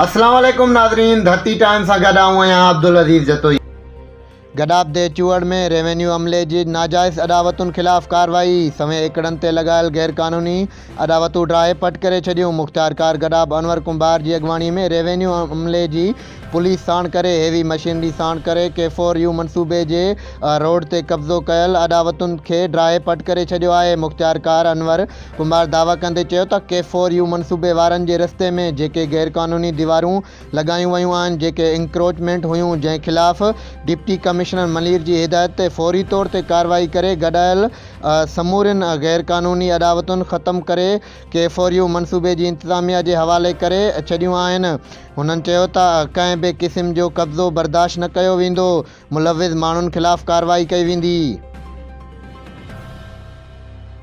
اسلام عليڪم ناظرين ڌرتي ٽائيم سان گڏ آئون آهيان عبدالعزيز جتوئي. گڏاپ ديھ چوهڙ ۾ ريونيو عملي جي ناجائز اڏاوتن خلاف ڪارروائي، سوين ايڪڙن تي لڳايل غيرقانوني اڏاوتون ڊاهي پٽ ڪري ڇڏيون، مختيارڪار گڏاپ انور ڪنڀار جي اڳواڻي ۾ ريونيو عملي جي پوليس ساڻ ڪري هيوي مشينري ساڻ ڪري ڪي فور يو منصوبي جي روڊ تي قبضو ڪيل اڏاوتن کي ڊاهي پٽ ڪري ڇڏيو آهي، مختيارڪار انور ڪنڀار دعويٰ ڪندي چيو ته ڪي فور يو منصوبي وارن جي رستي ۾ جيڪي غيرقانوني ديوارون لڳايون ويون آهن جيڪي انڪروچمينٽ هيون جنهن خلاف ڊپٽي ڪمشنر ملير جي هدايت تي فوري طور تي ڪارروائي ڪري گڏايل سمورين غيرقانوني اڏاوتن ختم ڪري ڪي فور يو منصوبي جي انتظاميا جي حوالي ڪري ڇڏيون آهن هنن چيو ته ڪنهن به قسم جو قبضو برداشت نه ڪيو ويندو ملوث ماڻهن خلاف ڪارروائي ڪئي ويندي.